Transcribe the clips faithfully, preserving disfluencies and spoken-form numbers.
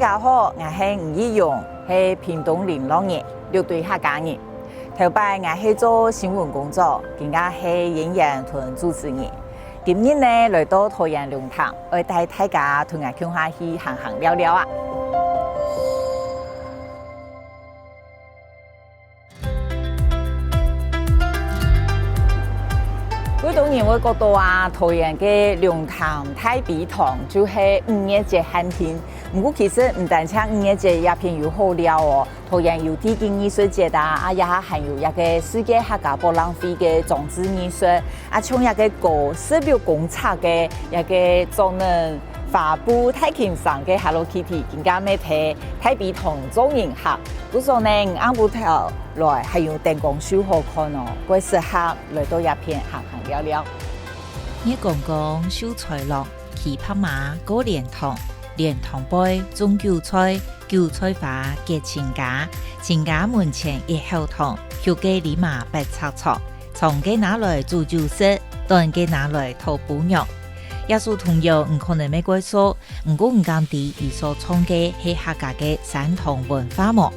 家好，𠊎係吳奕蓉，係屏東麟洛人，六堆客家人。頭擺𠊎係做新聞工作，今下係演員同主持人。今日呢，來到桃園龍潭，愛帶大家同𠊎共下去行行尞尞啊！ 有兜人會覺得啊，桃園个龍潭大陂塘就係五月節限定。毋過其實毋單淨五月節這片有好尞哦，桃園有地景藝術節啊，啊這下還有這个世界客家博覽會个裝置藝術，啊像這个高十六公尺个這个做成花布大襟衫个Hello Kitty，今下乜在大陂塘做人客。故所呢，你暗晡頭 來，還有燈光秀好看哦，蓋適合來到這片行行尞尞。月光光，秀才郎，騎白馬過蓮塘，蓮塘背，種韭菜，韭菜花結親家，親家門前一口塘，畜个鯉嫲八尺長，長个拿來煮酒食，短个拿來討餔娘。這首童謠你可能乜蓋熟， 毋過你敢知佢所唱个係客家个山塘文化無？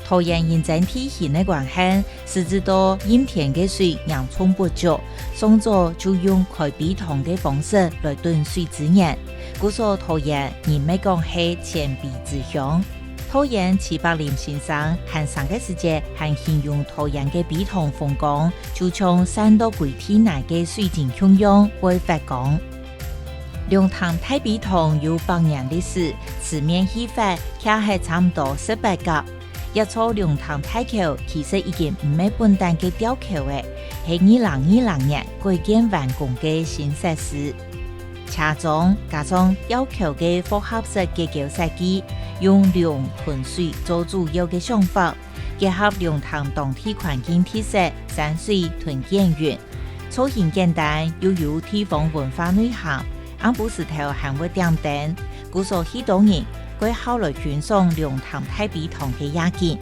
桃園因爭地形个關係，使之到蔭田个水嚴重不足，上早就用開陂塘个方式來囤水資源。故所桃園人乜講係千陂之鄉。桃園徐百齡先生還生个時節，還形容桃園个陂塘風光，就像散到歸地泥个水晶共樣會發光。 龍潭大陂塘有百年歷史，池面氣闊，徛係差毋多十八甲。這座龍潭大橋其實已經毋係本旦个吊橋了，係二零二零年改建完工个新設施。斜張加上吊橋个複合式結構設計，用龍同水做主要个想法， 結合龍潭當地環境特色、山水同景蘊，造型簡單又有地方文化內涵，暗晡時頭還會點燈，故所許多人過好來欣賞龍潭大陂塘个夜景。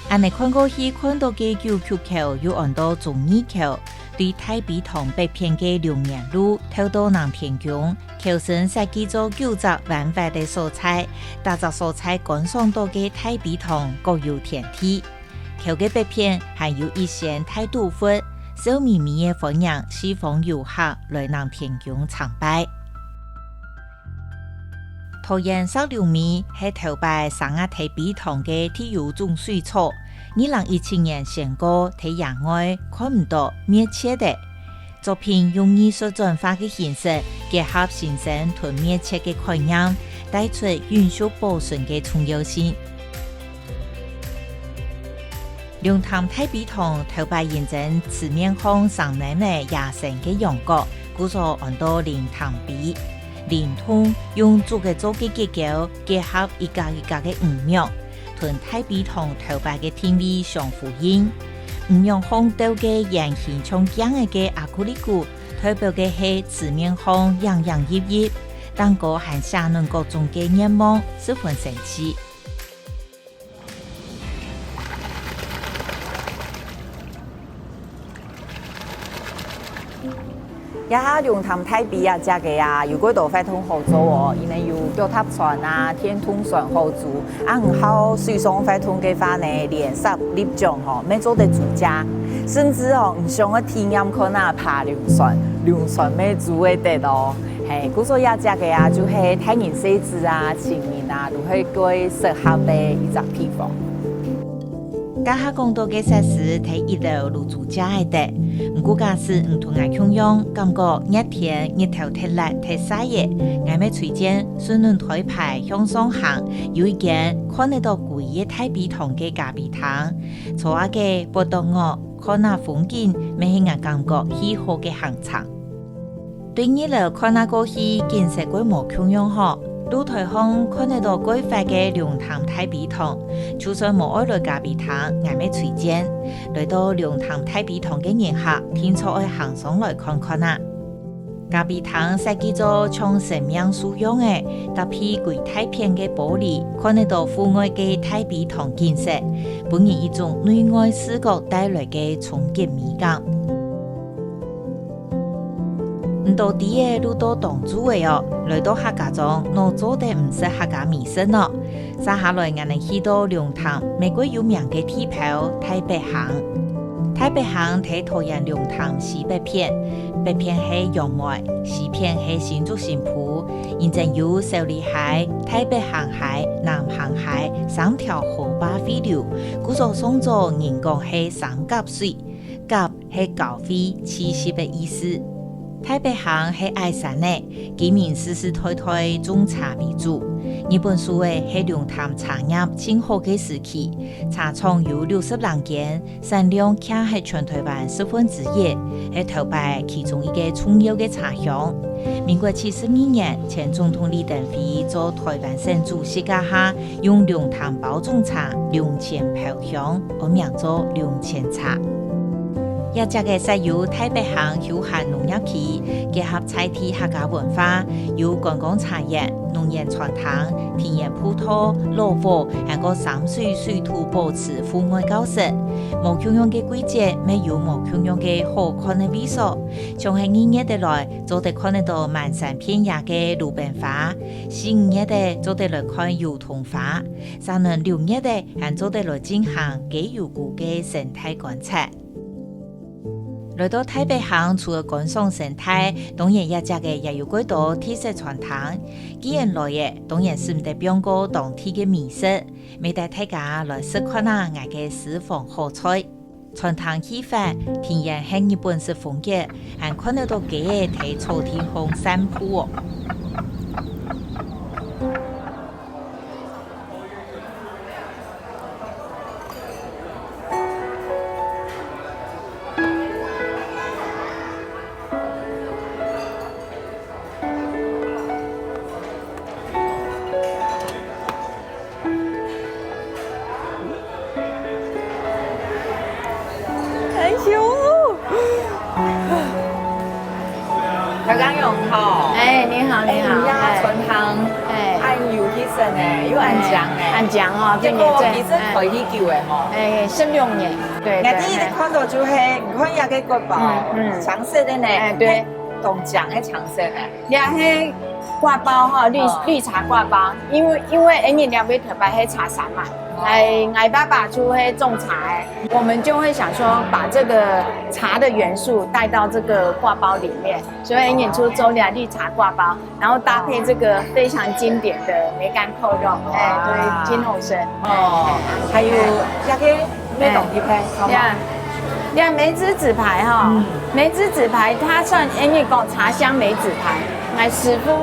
恁呢看過去，看到个九曲橋又安到忠義橋，對大陂塘北片个龍源路，透到南天宮， 橋身設計做九隻彎彎个所在，逐隻所在觀賞到个大陂塘各有天地。橋个北片還有一仙大肚佛，笑瞇瞇仔歡迎四方遊客來南天宮參拜。桃園石龍尾係頭擺生啊在陂塘个特有種水草，二零一七年宣告在野外看毋到，滅絕了。 作品用藝術轉化个形式，結合新生同滅絕个概念，帶出永續保存个重要性。龍潭大陂塘頭擺因爭池面項生淰个野生个羊角，故所安到麟潭陂。麟同用竹仔做个結構，結合一格一格个魚網， 同大陂塘頭擺个定位相呼應。魚網項鬥个圓形像鏡仔个亞克力鼓，代表个係池面項影影熠熠，頂高還寫等各種个願望，十分生趣。 這下龍潭大陂啊，這个啊，有幾多活動好做哦，因為有腳踏船啊、電動船好租，啊，你好水上活動个話呢，連SUP立槳吼，乜做得租借，甚至哦，你想要體驗看啊，扒龍船，龍船乜租會得哦。嘿，故所這隻个啊，就係大人細子啊、成人啊，都係蓋適合个一隻地方。 頭下講到个設施在一樓就租借會得，毋過假使你同𠊎共樣感覺熱天日頭忒烈忒曬仔，𠊎乜推薦順等臺牌向上行，有一間看得到歸个大陂塘个咖啡廳，坐啊該，發著呆，看啊風景，乜係𠊎感覺最好个行程。 對二樓看啊過去，景色蓋無共樣吼。露臺項看得到蓋闊个龍潭大陂塘，就算無愛來咖啡廳，𠊎乜推薦。來到龍潭大陂塘个人客，定著愛行上來看看啊。咖啡廳設計做像生命樹樣仔，搭配歸大片个玻璃，看得到戶外个大陂塘景色，分人一種內外視覺帶來个衝擊美感。毋多知个路都當晝仔哦，來到客家庄，哪做得毋食客家美食呢？接下來，𠊎等去到龍潭，乜過有名个地標大北坑。大北坑在桃園龍潭西北片，北片係楊梅，西片係新竹新埔，因正有小里溪、大北坑溪、南坑溪三條河壩匯流，故所上早人講係三甲水，甲 係交匯、聚集个意思。大北坑係矮山仔，居民世世代代種茶為主。日本時仔係龍潭茶業盡好个時期，茶廠有六十零間，產量徛係全台灣十分之一，係頭擺其中一個重要个茶鄉。民國七十二年，前總統李登輝做台灣省主席該下，用龍潭包種茶、龍泉飄香，安名做龍泉茶。 這隻个設有大北坑休閒農業區，結合在地客家文化，有觀光茶園、農園餐廳、田園步道、老屋，還過三水水土保持戶外教室。無共樣个季節，乜有無共樣个好看个位所。像係二月得來，做得看得到滿山遍野个魯冰花；四五月得，做得來看油桐花；三六月得，還做得來進行雞油菇个生態觀察。 來到大北坑，除了觀賞生態，當然這隻个也有幾多特色餐廳。既然來了，當然食毋得放過當地个美食，乜帶大家來食看啊𠊎个私房好菜。餐廳氣氛，庭園係日本式風格，還看得到雞仔在草地項散步哦。 很香哦。 剛剛有吼。哎，你好，你好。哎，你呀，哎。餐廳，哎。恁有意思呢，又恁靚呢。哎，恁靚哦，結果其實開幾久了吼？哎，十六年，對，對，𠊎第一个看到就係，你看這個國寶，嗯，嗯。青色个呢，哎，對。當靚个青色呢。這係割包吼，綠，哦。綠茶割包，因為，因為𠊎等這位頭擺係茶山嘛，哦。哎，𠊎爸爸就係種茶个，我們就會想說把這個茶的元素帶到這個割包裡面。 所以𠊎等就做了綠茶割包，然後搭配這個非常經典的梅乾扣肉，哎，哇。對，金紅色。哦，還有這個梅東地派，好嗎？呀，呀，梅子紙排哈，嗯。梅子紙排它算，𠊎等講茶香梅子排。那師傅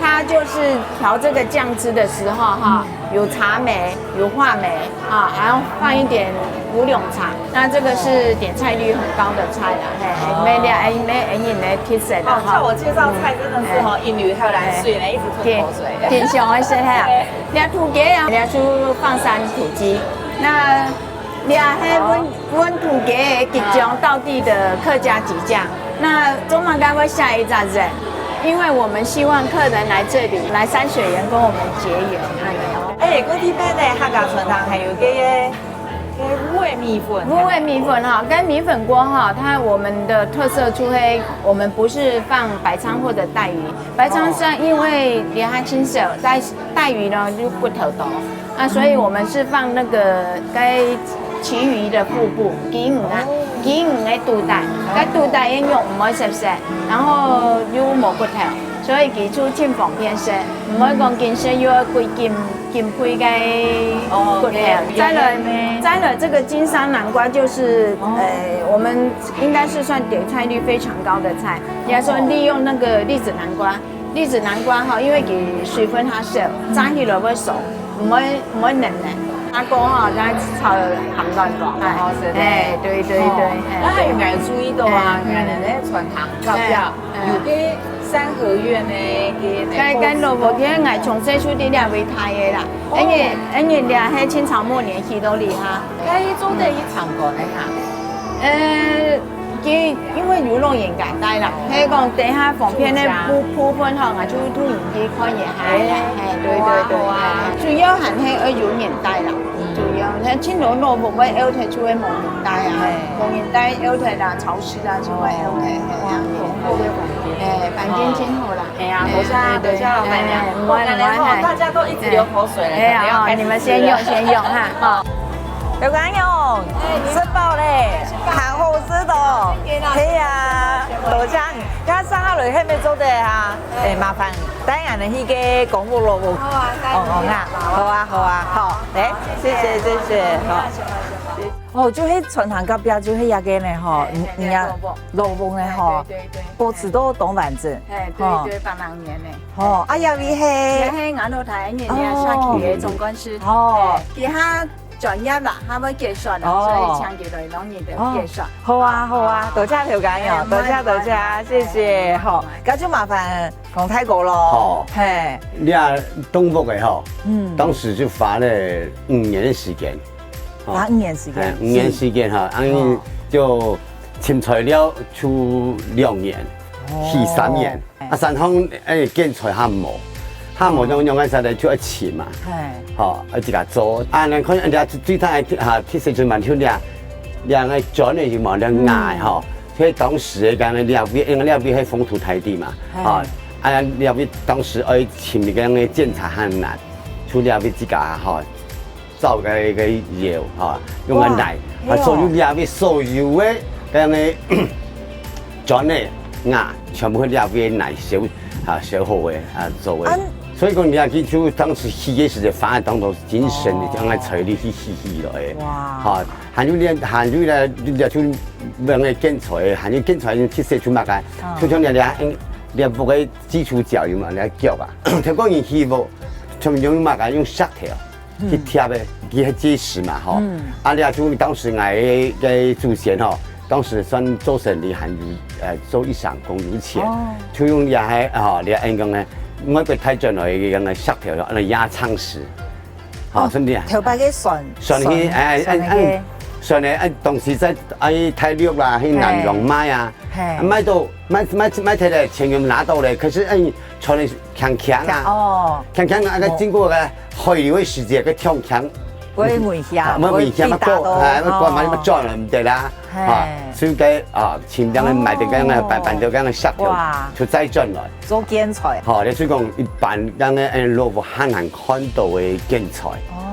他就是調這個醬汁的時候哈，嗯。有茶梅，有話梅， 啊，還要放一點烏龍茶，那這個是點菜率很高的菜啦，嘿，哦。沒了，哎，沒，哎，你來提神了哦，哈。叫我介紹菜真的是哈，嗯。一流，還有來水呢，哎。一直吞口水。挺，挺喜歡吃哈。對。這土雞啊，這是放山土雞，那這還溫，哦。溫土雞的桔醬，道地的客家桔醬。 那做麼个會下一隻人？因為我們希望客人來這裡，來山水園跟我們結緣，恁樣。哎，過去邊个客家餐廳還有个，个烏魚米粉。烏魚米粉哈，跟米粉鍋哈，它我們的特色就係，我們不是放白鯧或者帶魚，白鯧是因為離它輕手，帶，帶魚呢就骨頭多。 啊，所以我們是放那個該旗魚的腹部，旗魚啊，哦。旗魚个肚帶，該肚帶个肉毋會澀澀，然後又無骨頭，所以佢就盡方便食，毋會講緊食又愛歸緊，緊配該哦，骨頭。對，再來，對，對。再來這個金沙南瓜，就是，哦。呃，我們應該是算點菜率非常高的菜，應該說利用那個栗子南瓜， 栗子南瓜哈，因為佢水分較少，炸起來會鬆，毋會，毋會軟軟。阿哥哈，在炒鹹蛋黃。哦，是的。哎，對，對，哦，對，哎。該還有𠊎注意到啊，哎，嗯。𠊎等个餐廳隔壁，哎，哎。有个三合院个，个該，該蘿蔔田，𠊎從細就在這位大个啦。哦。𠊎等，𠊎等這係清朝末年起到這哈。該做得去參觀个哈。呃， 佢因為有老人家帶啦，係講等下方便个部，部分吼，𠊎就同佢去看一下啦。哎。嘿，對，對，對，好啊。嘿。主要還係愛有人帶啦，嗯。主要像青楼落木會凹忒就會無人戴啊，嘿。無人戴凹忒啦，潮濕啊就會凹忒，嘿啊。哦，好的環境。哎，環境真好啦。哎呀，哎，多謝，多謝老闆娘。哎，我感覺吼，哎，大家都一直流口水了，哎呀，可能要開始吃了。哦，你們先用，先用哈，哦。劉家勇，吃飽嘞，還好吃的哦。哎呀，多謝你。 該上下來係毋係做得啊？哎，麻煩帶𠊎等去个公屋咯，哦，哦，啊，好啊，好啊，好，來，謝謝，謝謝，好。哦，就係餐廳隔壁，就係這個呢，吼，你，你啊，老屋呢，吼，對，對，對，保持到當完整，哎，對，吼。對，八零年呢。哦，啊，這位係，這係𠊎老弟，你，你啊，哦。社區个總幹事，哦。哎，其他 專業啦，還會結算啦，哦。所以請佢來摎你兜結算。哦，好啊，好啊，多謝劉家勇，哎，多謝，多謝，謝謝，好，該就麻煩洪大哥咯。好。嘿。這棟屋个吼，嗯。當時就花了五年的時間，哦。花五年時間。哎，五年時間哈，啊，哦。就尋材料就兩年，哦。起三年。 啊，山項，哎，建材還無，還無，哦。用，用該啥呢，就愛尋嘛。嘿。吼，愛自家做。啊，你看，人家最大的，啊，特色就嘛，就這，這个磚的有無，這瓦的吼，嗯。所以當時的講這位，因為這位係風土大地嘛，嘿。吼，啊，這位當時愛尋一個那個建材很難，就這位自家吼， 找該个窯，哈，用个泥，哇，啊，所有這位所有个，該个磚个瓦，全部這位泥燒，啊，燒好个，啊，做个。啊。所以講，你看，佢就當時起个時節，花當多精神，哦。將該材料去起起來个。哇。哈，還有呢，還有呢，這就用个建材，還有建材用特色就麼个，哦。就像這，這，這屋个基礎腳有嘛，這腳啊，頭過人起屋，全部用麼个，用石頭。 嗯。去貼个，佢係結實嘛，吼。嗯。啊，這就當時𠊎个祖先吼，當時算做生理還有，呃，做一生工有錢，哦。就用這个，吼，這个恁樣呢，外國帶轉來个樣个石頭，恁樣壓艙石，吼，哦，甚至啊，頭擺个船，船去，船，哎，船那個。哎，哎，船呢，哎，當時在，哎，大陸啦，去南洋賣啊，嘿。嘿。賣到，賣，賣，賣忒了，錢又拿到了，可是，哎，船的 輕輕啊。哦。輕輕啊，該經過个海流个時節，該輕輕。會危險，啊，會危險嘛，會跌倒，過，哎，會過嘛，哦。你嘛轉了，毋得啦。嘿。啊，所以該，啊，盡量个買得該个，哦。板，板就該个石頭，哇。就再轉來。做建材。好，你所以講一般該个，哎，老屋還難看到个建材。哦。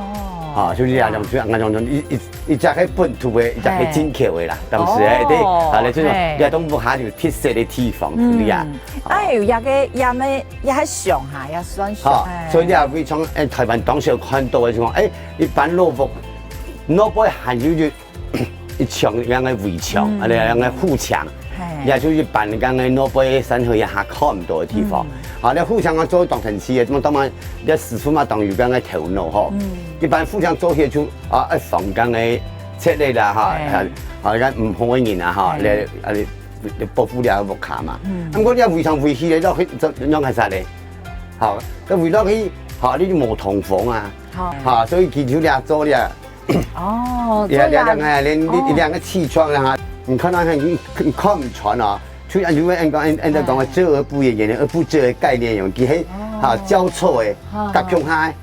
啊，所以啊，哦。像，像，像，一，一，一隻係本土个，一隻係進口个啦，嘿。當時个，對，哦，啊，你所以講，嘿。這棟屋下有特色个地方，嗯。對啊。哦。哎喲，這个，這个 也還像哈，也算像。哈，哎。所以你也非常，哎，台灣當時有看到个情況，哎，一般老屋，外背還有一，一牆恁樣个圍牆，嗯。啊，恁樣个護牆，嘿。也就一般恁樣个外背山河也還看毋到个地方。嗯。啊，該護牆啊，做當神奇个，當然，該師傅嘛，當有恁樣个頭腦吼。嗯。一般護牆做起來就，啊，愛防恁樣个賊仔啦，哈，嘿。啊，啊，該毋好个人啊，哈，嘿。來，啊，來，來保護這屋下嘛。嗯。啊，毋過你圍牆圍起來，落去，做，仰會使咧？ 好，該圍落去，好，你就無通風啊。好。好，所以佢就這做了。哦，這樣。這，這，這，哎，連，哦。你，你兩個氣窗啊，你看到很，你，你看毋穿啊，就像有人講，人，人家講的，哦。遮而不掩，掩而不遮的概念用，佢係，哦。哈，交錯的，哦。夾共下的。哎。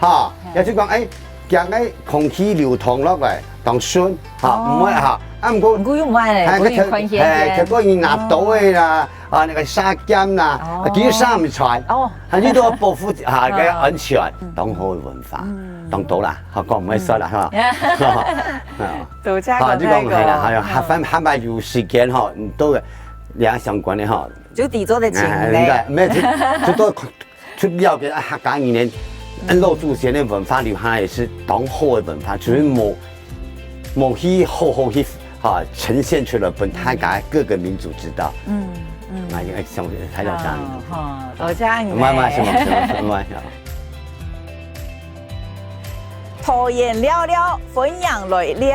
哈，哎。也就講，哎， 將該空氣流通落來，當順，哈，哦。毋會哈。啊，毋過，毋過又毋會咧，哎，毋會看見，哎，結果你拿刀仔啦，哦。啊，該个沙劍啦，哦。啊，其實沙毋穿，哦。啊，你都要保護啊，哦。該安全，嗯。當好个文化，嗯。當多啦，哈，講毋會煞啦，嗯。哈。啊。多謝，哈，你講係啦，多謝。還有，還，還，還有時間哈，你都，你也相關的哈。就底座的情哎，人。應該，沒有，就，就都 除了个客家人呢，嗯。老祖先个文化留下來也係當好个文化，只是無，無去好好去，哈，呈現出來，分大家各個民族知道。嗯，嗯。啊，應該像，還要這樣。哦，好，多謝你。慢慢，什麼，什麼，什麼，啊。 桃園尞尞，歡迎來尞。